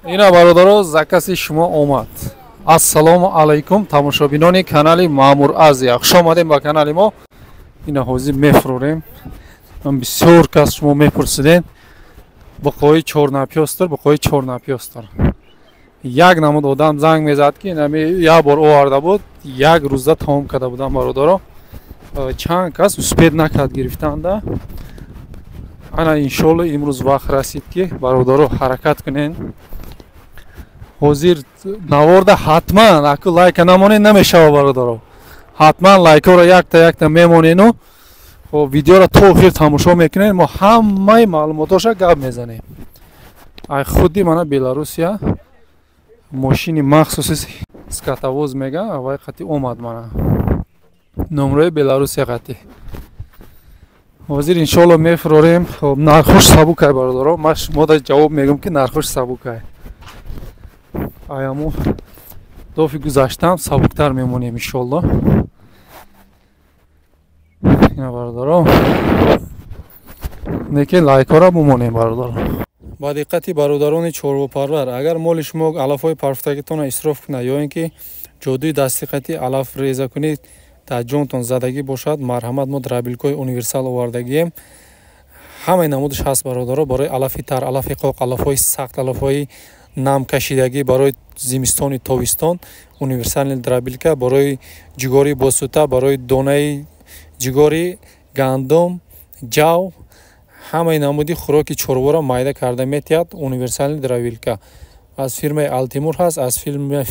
Ина бародаро, закази шумо омад. Ассалому алайкум, тамошобинони канали Маъмур Азия. Хуш омадем ба канали мо. Ина ҳозир мефурорем. Бисёр кас шумо мепурсиден. Буқои чорнапёстр, буқои чорнапёстр. Як намуд одам занг мезад, ки инами як бор оварда буд, як рӯза тамом карда будам бародаро. Чанд кас успед накард гирифтанда. Ана иншолло имрӯз вақт расид, ки бародаро ҳаракат кунен. Ҳозир наворда ҳатман аку лайка намонед намешава бародаро. Ҳатман лайкҳоро якта якта мемонену хоб видеоро то охир тамошо мекунед, мо ҳамаи маълумотоша гап мезанем. Ай худи мана Беларусия мошини махсуси скотовоз мега, вай қати омад мана. Номрои Беларусия қати. Ҳозир иншолло мефурорем. Хоб нархош сабукай бародаро. Ман шумода ҷавоб мегӯм, ки нархош сабукай. Аяму дофи гузаштам сабуктар мемонем иншолло. Ина бародаро. Неки лайкҳоро бумонем бародаро. Ба диққати бародарони чорвопарвар, агар моли шумо алафҳои парфтагитонро исроф кунад ё ин ки ҷодуи дастиқати алаф реза кунед, дар ҷонтон задагӣ бошад, марҳамат, мо дробилкҳои универсал овардагием. Ҳамаи намудаш ҳаст бародаро, барои алафи тар, алафи қоқ, алафҳои сахт, алафҳои намкашидагӣ барои зимистони тобистон универсални дробилка, барои ҷигори босута, барои донаи ҷигори гандум, ҷав, ҳамаи намуди хӯроки чорворо майда карда метиҳад универсални дробилка. Аз фирмаи Алтимур ҳаст, аз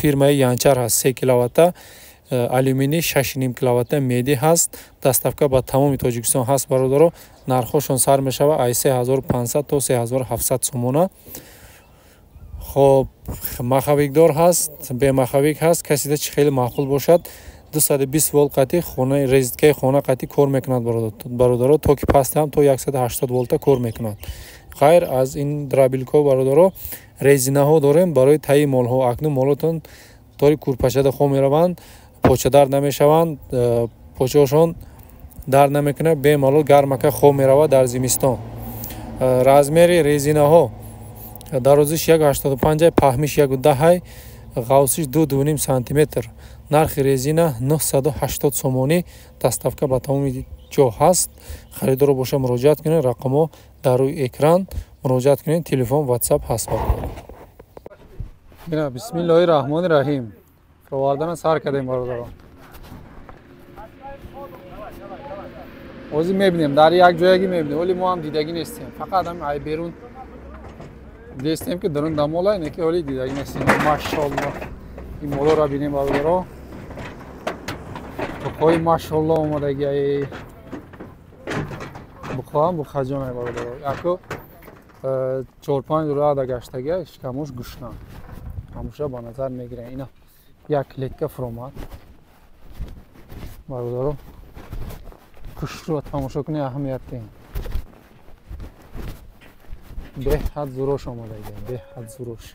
фирмаи Янчар ҳаст, 3 киловатта алюминий, 6,5 киловатта меди ҳаст. Доставка ба тамоми Тоҷикистон ҳаст бародаро. Нархҳошон сар мешава аз 3500 то 3700 сомона. Хоб махавикдор ҳаст, бемахавик ҳаст, касида чӣ хеле маъқул бошад. 220 волт қати хона, резиткаи хона қати кор мекунад бародаро, то ки паст ҳам то 180 волта кор мекунад. Ғайр аз ин дробилкҳо бародаро, резинаҳо дорем барои таи молҳо. Акнун молотон тори курпачада хом мераванд, почадар намешаванд, почаҳошон дар намекунад, бемалол гармака хом меравад дар зимистон. Размери резинаҳо дарозиш 1,85, паҳмиш 1,10, ғавсиш 2,5 сантиметр. Нархи резина 980 сомонӣ. Доставка ба тамоми ҷо ҳаст. Харидоро боша муроҷиат кунед, рақамҳо дар рӯи экран, муроҷиат кунед, телефон, WhatsApp ҳаст. Ина бисмиллоҳи раҳмони раҳим. Фуровардана сар кардем бародарон. Ҳозир мебинем, дар як ҷоягӣ мебинем, вале мо ҳам дидагӣ нестем. Фақат ҳам ай берун дидестем, ки дарун дамола, не ки ҳоли дидагӣ нестем. Машолло. Ин молоро бинем бародаро. Буқои машолло омадагӣ ай. Буқоам буқаҷон ай бародаро. Яку 4-5 рӯза гаштагӣ, шикамош гушна. Ҳамуша ба назар мегирем. Ина як клетка фуромад. Бародаро, хушрӯ тамошо кунед, аҳамият диҳем. Беҳад зурош омадагӣ, беҳад зурош.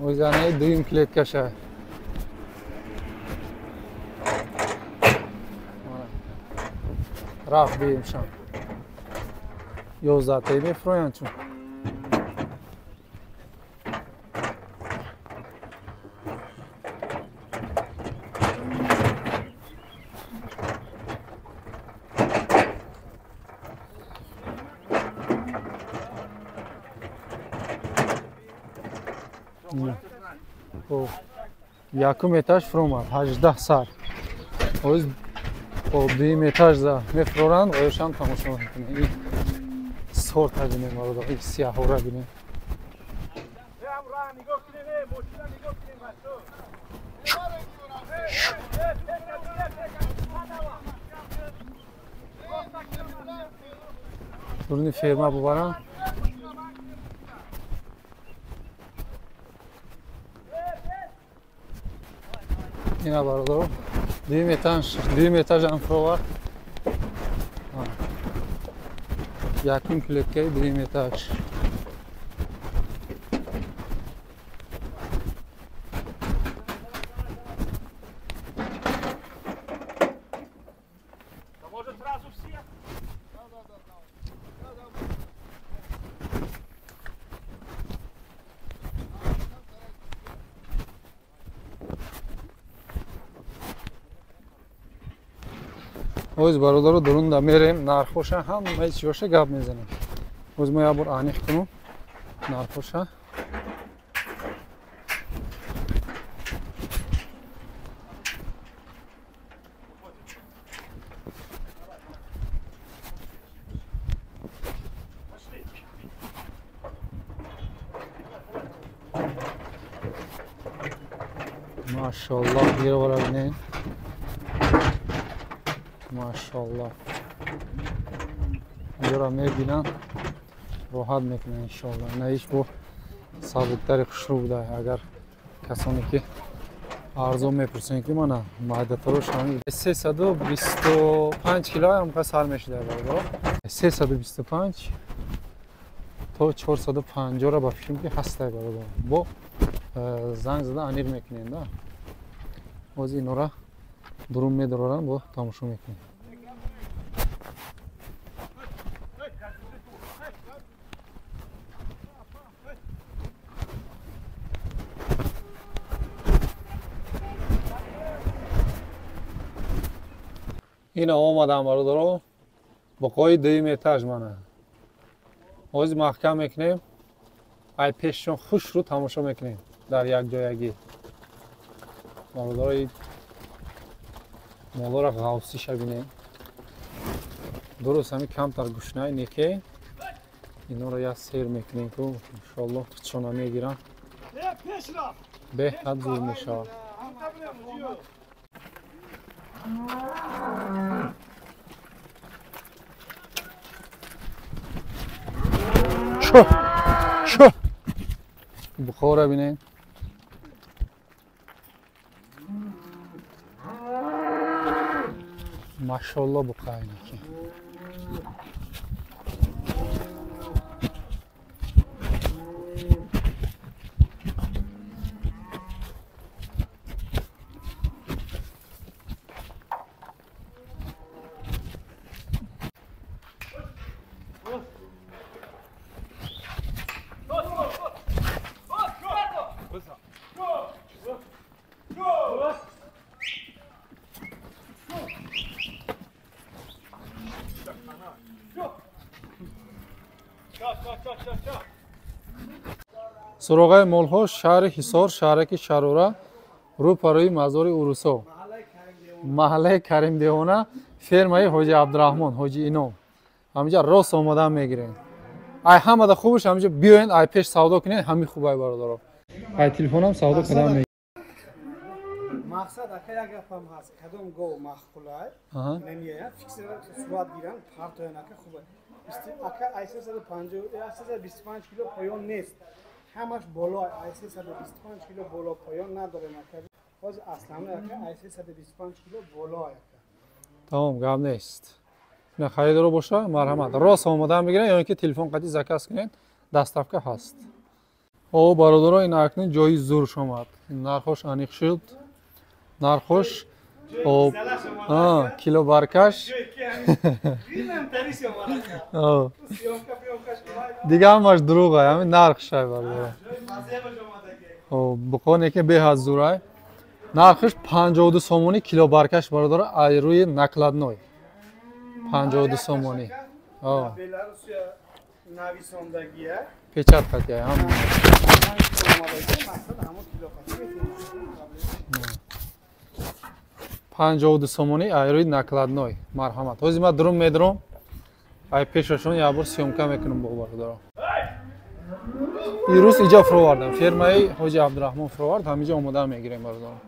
Озанаи дуюм клеткаша. Рафт дуюмшам. 11 мефуроянд чун. Якум этаж фуромад, 18 сар. Ҳоз хоб дуюм этаж за мефуроранд, оёшам тамошо мекунем. Ин сорта бинем бародар, ин сияҳора бинем. Дуруни ферма бубаранд. Ина бародаро, дуюм этажам фуровард. Якум клеткаи дуюм этаж. Оз бародаро дурунда мерем, нархоша ҳамаи чиёша гап мезанем. Оз мо як бор аниқ кунем нархоша. Машаллоҳ, гирвора бинед. Машаллоҳ. Инҷоро мебинанд, роҳат мекунанд иншоаллоҳ. Ина ҳеҷ бо сабуктари хушрӯ буда. Агар касоне ки арзон мепурсанд ки мана майдатарош ҳамин 325 кило ҳам сар мешуда бародаро. 325 то 450 ра ба фикрам ки ҳастай бародаро. Бо занг зада аниқ мекунем да. Оз инора дурун медорам, бо тамошо мекунем. Ина омадам бародаро, боқои дуюм этаж мана. Оз маҳкам мекунем, ай пешшон хушрӯ тамошо мекунем дар якҷоягӣ. Бародарои молора ғавсиша бинем. Дуруст ҳамин камтар гӯшнаи неке. Инора як сер мекунем ку иншоаллоҳ худшона мегирам. Беҳад зур мешавад. Чо! Чо! Бухора бинем. Машаллоҳ буқайнаки. Суроғаи молҳо шаҳри Ҳисор, шаҳраки Шарора, рӯ парои мазори Урусо, маҳаллаи Каримдеҳона, фермаи Ҳоҷи Абдураҳмон, Ҳоҷи Ином. Ҳаминҷа рост омодан мегирем. Ай ҳамада хубаш ҳаминҷа биёен, ай пеш савдо кунед, ҳамин хубай бародаро. Ай телефонам савдо кардан мегирем. Мақсад ака як гапам ҳаст, кадом гов маъқулай, намеяд, фиксира сурат гиранд, партоян ака хубай. Ака ай 350, 325 кило поён нест. Ҳамаш боло, ай 325 кило боло поён надорем ака. Ҳозир аслан ака ай 325 кило боло ака. Тамом, гап нест. На харидоро боша, марҳамат. Рост омодан бигиред ё инки телефон қати заказ кунед, доставка ҳаст. О бародаро, ин акнун ҷои зурш омад. Нархош аниқ шуд. Нархош об кило баркаш. Дига ҳамаш дурӯғай, ҳамин нархшай бародаро. Буқоне ки беҳад зурай. Нархш 52 сомонӣ кило баркаш бародаро, ай рӯи накладной. 52 сомонӣ. Печат қатия ҳам. 52 сомонӣ ай рӯи накладной. Марҳамат. Ҳозир ман дурум медурам. Ай пешашон як бор съёмка мекунам бо бародаро. Ирӯз иҷа фуровардам. Фермаи Ҳоҷи Абдураҳмон фуровард, ҳамиҷа омода мегирем бародаро.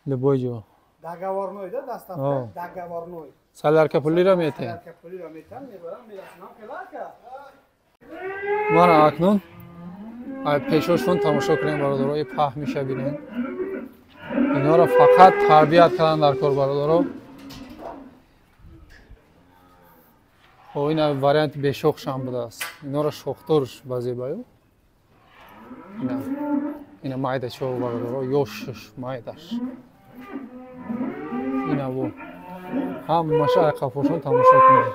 Любой ҷо. Договорной да доставка, договорной. Солярка пулира метем. Солярка пулира метем, мебарам, мерасонам хелака. Мана акнун ай пешошон тамошо кунем бародаро, и паҳмиша бинем. Инҳоро фақат тарбият кардан дар кор бародаро. Хо ина варианти бешохшам будааст. Инҳоро шохдорш ба зебаю. Ина ина майдачо бародаро, ёшш майдаш. Ина бу. Ҳамаша ай қафошон тамошо кунем.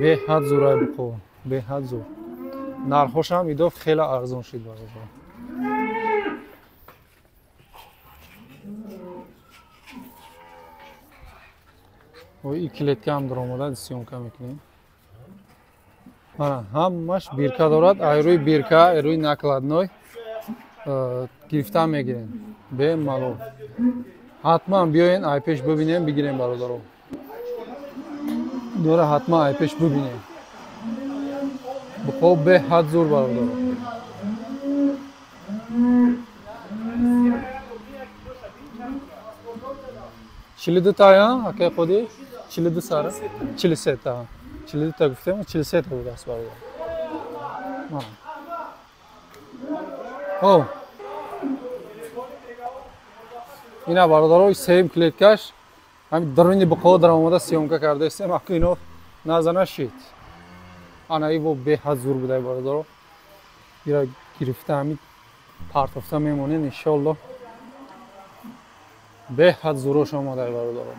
Беҳад зур ай буқо, беҳад зур. Нархошам идо хеле арзон шуд бародаро. И клетка ҳам даромада съёмка мекунем. Мана ҳамаш бирка дорад, ай рӯи бирка, ай рӯи накладной гирифта мегирем. Бемалол. Ҳатман биёен, ай пеш бибинем, бигирем бародаро. Дора ҳатман ай пеш бибинем. Буқо беҳад зур бародаро. 42 та акай Қодир? 42 сара? 43 та. 42 та гуфтем, 43 та будааст бародар. О. Ина бародаро сеюм клеткаш ҳамин даруни буқо даромада съёмка кардаистем, аку ино назана шид. Ана иво беҳад зур будай бародаро. Ира гирифта ҳамин партофта мемонем иншоаллоҳ. Беҳад зурош омадай бародаро.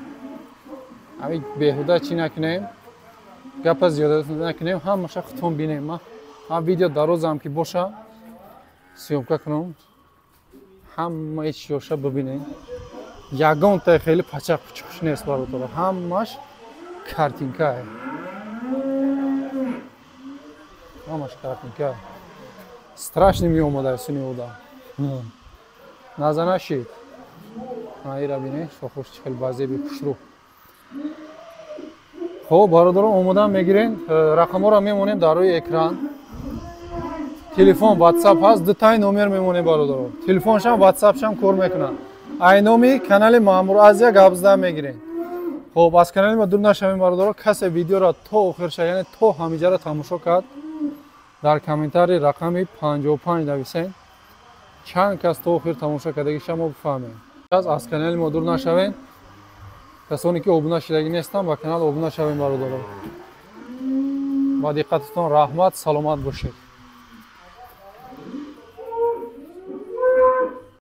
Ҳамин беҳуда чӣ накунем, гапа зиёда накунем, ҳамаша худтон бинем. Ман ҳам видео дарозам ки боша съёмка кунам, ҳамаи чиёша бибинем. Ягонтае хеле пачақ пучуқш нест бародаро, ҳамаш картинкае. Ҳамаш картинка. Страшно меомадай суни одам. Назана шид. Ира бинед, шохош чӣ хел базеби хушрӯ. Хоб бародарон, омода мегирен, рақамҳоро мемонем дар рӯи экран. Телефон, WhatsApp ҳаст, дутаи номер мемонем бародарон. Телефоншам, WhatsAppшам кор мекунад. Ай номи канали Маъмур Азия гап зада мегирен. Хоб аз канали ма дур нашавем бародарон, касе видеоро то охирша, яъне то ҳамиҷаро тамошо кард, дар комментарий рақами 55 нависен. Чанд кас то охир тамошо кардагиша мо бифаҳмем. Аз канали мо дур нашавем. Касоне ки обуна шудагӣ нестанд, ба канал обуна шавем бародарон. Ба диққататон раҳмат, саломат бошед.